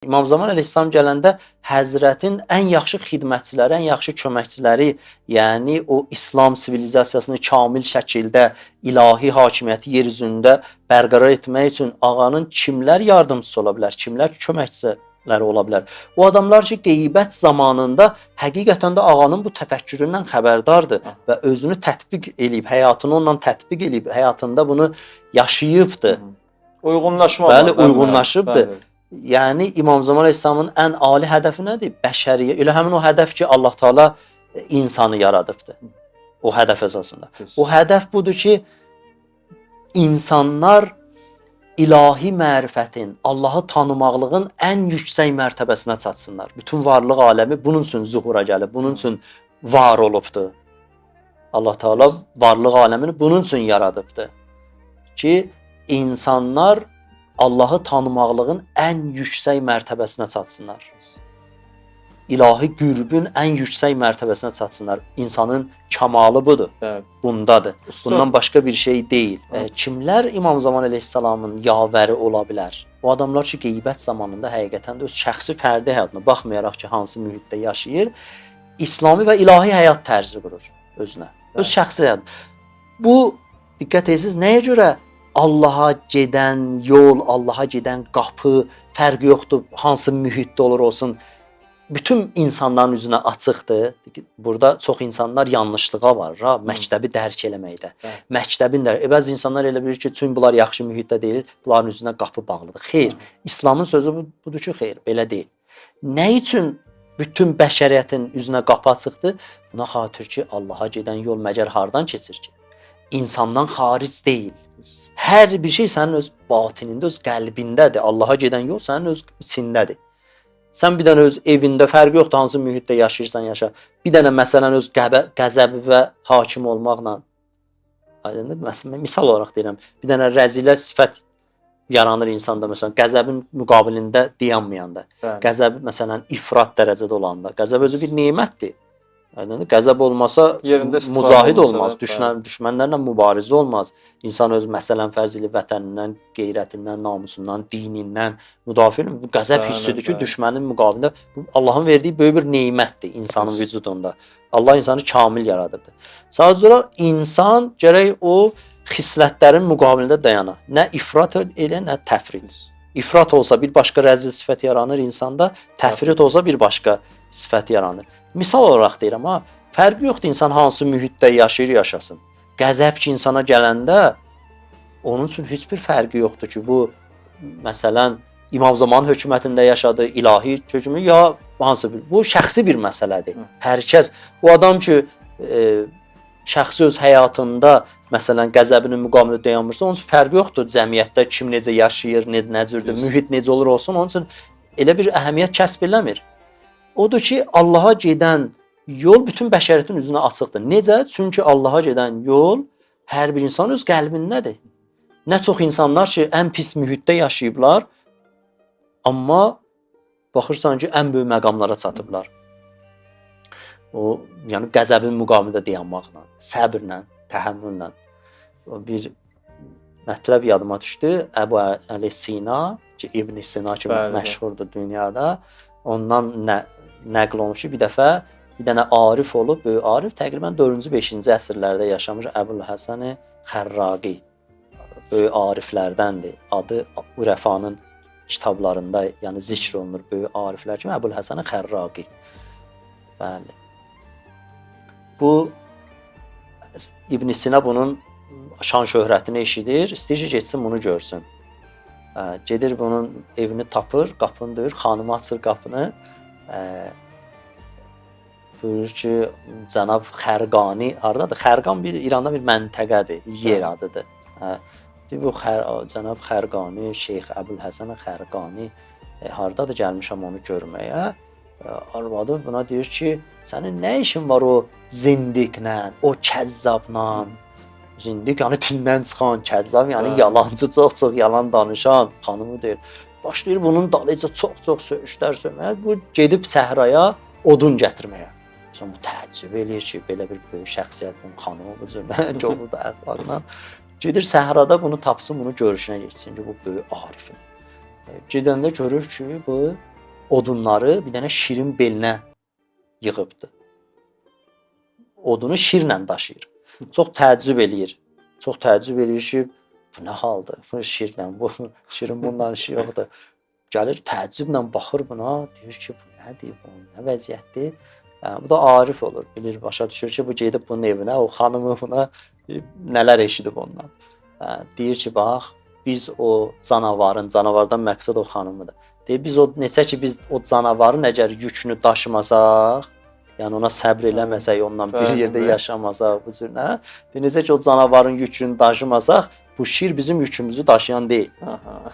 İmam Zaman əleyhissalam gələndə Həzrətin ən yaxşı xidmətçiləri, ən yaxşı köməkçiləri, yəni o İslam sivilizasiyasını kamil şəkildə ilahi hakimiyyəti yer üzündə bərqərar etmək üçün ağanın kimlər yardımçısı ola bilər, kimlər köməkçiləri ola bilər? O adamlar ki, qeybət zamanında həqiqətən də ağanın bu təfəkküründən xəbərdardır və özünü tətbiq eləyib, həyatını onunla tətbiq eləyib, həyatında bunu yaşayıbdır. Uyğunlaşma Bəli, var, değil mi? uyğunlaşıbdır. Bəli. Yəni İmam Zaman əleyhissalamın ən ali hədəfi nədir? Bəşəriyyə. Elə həmin o hədəf ki, Allah Taala insanı yaradıbdır. O hədəf əsasında. Düz. O hədəf budur ki, insanlar ilahi mərifətin, Allahı tanımaqlığın ən yüksək mərtəbəsinə çatsınlar. Bütün varlıq aləmi bunun üçün zuhura gəlib, bunun üçün var olubdur. Allah Taala varlıq aləmini bunun üçün yaradıbdır ki, insanlar Allahı tanımaqlığın ən yüksək mərtəbəsinə çatsınlar. İlahi qürbün ən yüksək mərtəbəsinə çatsınlar. İnsanın kamalı budur. Bəli. Bundadır. Ustad. Bundan başqa bir şey deyil. Kimlər İmam Zaman əleyhissalamın yavəri ola bilər? O adamlar ki, qeybət zamanında həqiqətən də öz şəxsi fərdi həyatına baxmayaraq ki, hansı mühitdə yaşayır, İslami və ilahi həyat tərzi qurur özünə. Öz şəxsi həyat. Bu diqqət etsiniz, nəyə görə Allaha gedən yol, Allaha gedən qapı fərqi yoxdur, hansı mühitdə olur olsun, bütün insanların üzünə açıqdır. Burada çox insanlar yanlışlığa var ha, məktəbi dərk eləməkdə. Bəli. Məktəbin də bəzi insanlar elə bilir ki, çünki bunlar yaxşı mühitdə deyil, bunların üzünə qapı bağlıdır. Xeyr, İslamın sözü budur ki, xeyr, belə deyil. Nə üçün bütün bəşəriyyətin üzünə qapı açıqdır? Buna xatir ki, Allaha gedən yol məgər hardan keçir ki? İnsandan xaric deyil. Hər bir şey sənin öz batinində, öz qəlbindədir. Allaha gedən yol sənin öz içindədir. Sən bir dənə öz evində fərqi yoxdur hansı mühitdə yaşayırsan yaşa. Bir dənə məsələn öz qəzəbə hakim olmaqla, aydındır? Məsələn, misal olaraq deyirəm, bir dənə rəzilə sifət yaranır insanda, məsələn, qəzəbin müqabilində dayanmayanda. Bəli. Qəzəb məsələn ifrat dərəcədə olanda, qəzəb özü bir nemətdir. Aydındır? Qəzəb olmasa Yerində istifadə müzahid olunsa olmaz, da, bəli. düşmənlərlə mübarizə olmaz. İnsan öz məsələn fərz eləyir vətənindən, qeyrətindən, namusundan, dinindən müdafiə eləyir. Bu qəzəb Bəli, hissidir ki, bəli. düşmənin müqabilində bu Allahın verdiyi böyük bir nemətdir insanın Düz. vücudunda. Allah insanı kamil yaradıbdır. Sadəcə olaraq insan gərək o xislətlərin müqabilində dayana. Nə ifrat elə, nə təfrit. İfrat olsa bir başqa rəzil sifət yaranır insanda, təfrit olsa bir başqa sifət yaranır. Misal olaraq deyirəm ha, fərqi yoxdur insan hansı mühitdə yaşayır, yaşasın. Qəzəb ki insana gələndə onun üçün heç bir fərqi yoxdur ki, bu məsələn İmam Zaman hökumətində yaşadı, ilahi hökmü ya hansı bir bu şəxsi bir məsələdir. Hər kəs o adam ki şəxsi öz həyatında məsələn qəzəbinin müqabilində dayanmırsa, onun üçün fərqi yoxdur cəmiyyətdə kim necə yaşayır, nə cürdür, mühit necə olur olsun, onun üçün elə bir əhəmiyyət kəsb eləmir. Odur ki, Allaha gedən yol bütün bəşəriyyətin üzünə açıqdır. Necə? Çünki Allaha gedən yol hər bir insanın öz qəlbindədir. Nə çox insanlar ki, ən pis mühitdə yaşayıblar, amma baxırsan ki, ən böyük məqamlara çatıblar. O, yəni qəzəbin müqabilində dayanmaqla, səbrlə, təhəmmüllə. O bir mətləb yadıma düşdü. Əbu Əli Sina, ki İbn Sina kimi Bəli, məşhurdur dünyada. Ondan nəql olunub ki, bir dəfə bir dənə arif olub, böyük arif, təqribən 4-cü, 5-ci əsrlərdə yaşamış Əbul Həsən Xərraqi. Böyük ariflərdəndir. Adı Urəfanın kitablarında, yəni zikr olunur böyük ariflər kimi Əbul Həsən Xərraqi. Bəli. Bu İbn Sina bunun şan şöhrətini eşidir, istəyir ki, getsin bunu görsün. Gedir bunun evini tapır, qapını döyür, xanımı açır qapını. Buyurur ki, cənab Xərqani hardadır? Xərqan bir İranda bir məntəqədir, bir yer adıdır. Deyir, bu cənab Xərqani, Şeyx Əbul Həsən Xərqani hardadır? Gəlmişəm onu görməyə. Arvadı buna deyir ki, sənin nə işin var o zindiqlə, o kəzzabla? Zindiq yəni dindən çıxan, kəzzab yəni yalancı, çox-çox yalan danışan xanımı deyir. Başlayır bunun dalıyca çox-çox söyüşlər söyməyə. Bu gedib səhraya odun gətirməyə. Sonra bu təəccüb eləyir ki, belə bir böyük şəxsiyyət bunun xanımı bu cür bu da əxlaqla. Gedir səhrada bunu tapsın, bunu görüşünə getsin ki, bu böyük arifin. Gedəndə görür ki, bu Odunları bir dənə şirin belinə yığıbdı. Odunu şirlə daşıyır. Çox təəccüb eləyir. Çox təəccüb eləyir ki, bu nə haldır? Bu şirlə, bu şirin bundan işi yoxdur. Gəlir təəccüblə baxır buna, deyir ki, bu nədir, bu nə vəziyyətdir? Bu da arif olur, bilir, başa düşür ki, bu gedib bunun evinə, o xanımı buna nələr eşidib ondan. Deyir ki, bax, biz o canavarın, canavardan məqsəd o xanımıdır. Deyir, biz o neçə ki biz o canavarın əgər yükünü daşımasaq, yəni ona səbr eləməsək, onunla bir yerdə yaşamasaq, bu cür nə? Deyir, necə ki o canavarın yükünü daşımasaq, bu şir bizim yükümüzü daşıyan deyil. Aha.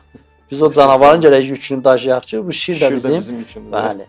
Biz o canavarın gərək yükünü daşıyaq ki, bu şir də bizim, bizim yükümüzü. Bəli.